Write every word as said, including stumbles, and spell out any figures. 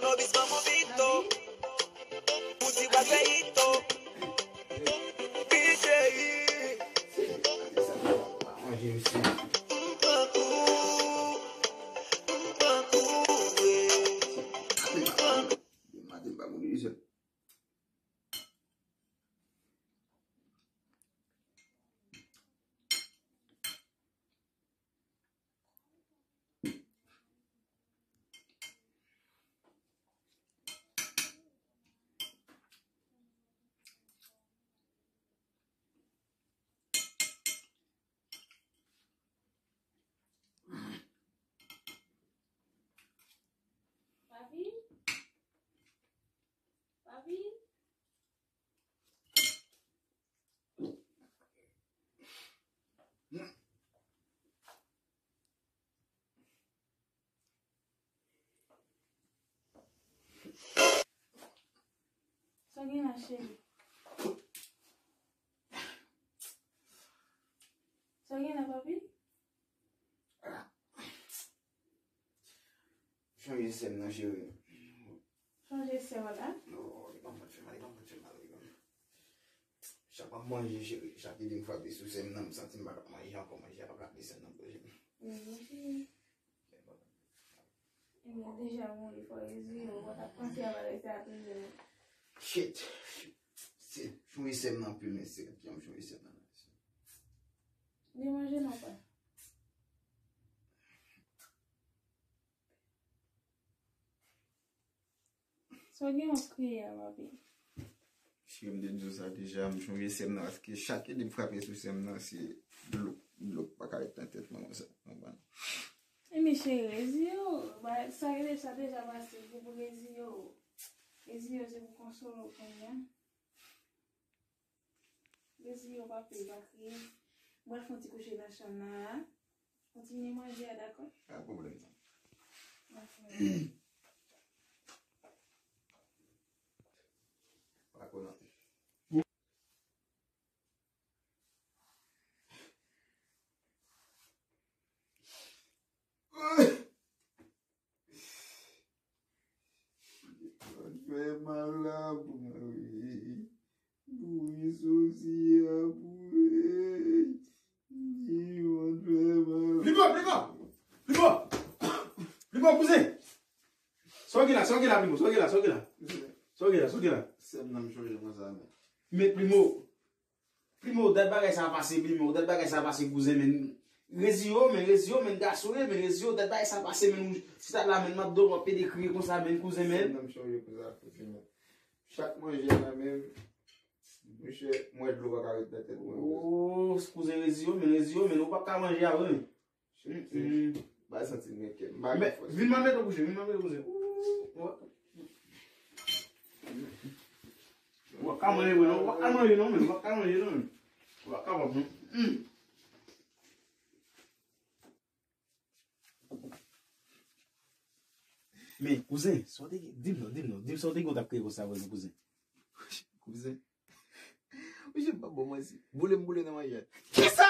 Nobis ban mwen pito. Pou ti bagay ito. P J I. M pran kou. M pran kou, wi. M pran kou. Papi? Papi? Sa w gen la, cheri? Sa w gen la, papi? Chanje sè m nan, cheri. Chanje sè w la? Non, li pa konn fè mal, li pa konn fè mal, wi. Chak m ap manje, cheri, chak ide m frape sou sè m nan, m santi m pa ka manje ankò, manje a pa ka desann nan bouch mwen. Wi, cheri. Ebyen, deja mouri, fò reziye w, ou pa t ap panse a bagay sa a toujou. Shit. Se chonje sè m nan anpil, men se janm chonje sè m nan. Li manje non, pa. Sa w gen w ap kriye a, papi? Cheri, m te di w sa deja, m chonje sè m nan, paske chak ide m frape sou sè m nan, se dlo, dlo k pa ka ret nan tèt mwen konsa, w konprann? Ebyen, cheri, reziye w, ba, sa rele sa deja pase, pou, pou reziye w. Reziye w, se pou konsole w kounye a. Reziye w, papi, pa kriye. Mwen fè yon ti kouche nan chanm nan la. Kontinye manje a, dakò? Pa gen pwoblèm, non. Dakò. Pa konnen. Fè mal la pou mwen, wi. Pou wi, sosi a, pou wi. Di mwen fè mal. Primo, Primo! Primo! Primo, kouzen! Sa w gen la, sa w gen la, Primo, sa w gen la, sa w gen la? Sa w gen la, sa w gen la? Sè m nan m chonje konsa, men. Men Primo, Primo, dat bagay sa a pase, Primo, dat bagay sa a pase, kouzen, men. Reziye w, men, reziye w, men, gason, men, reziye w, dat bagay sa a pase, men, ou chita la, men, m ap dòmi, w ap pede kriye konsa, men, kouzen, men. Sè m nan m chonje konsa, kouzen, men. Chak manje a la, men, monchè, m wè dlo pa ka ret nan tèt mwen. Oh, kouzen, reziye w, men, reziye w, men, ou p ap ka manje a vre, men. Mm, mm. Ba santi m gen kè. M pa gen fòs. Vin m al mete w kouche, vin m al mete w kouche. Ou, ou, ou ap ka manje vre non, ou ap ka manje non, men, ou ap ka manje non, men. Ou ap kapab non. Mm. Men, kouzen, sa w te gen, di m non, di m non, di m sa w te gen w t ap kriye konsa vre non, kouzen. Kouzen. Monchè, m pa bon manti. Boule m boule nan manje a. Kisa?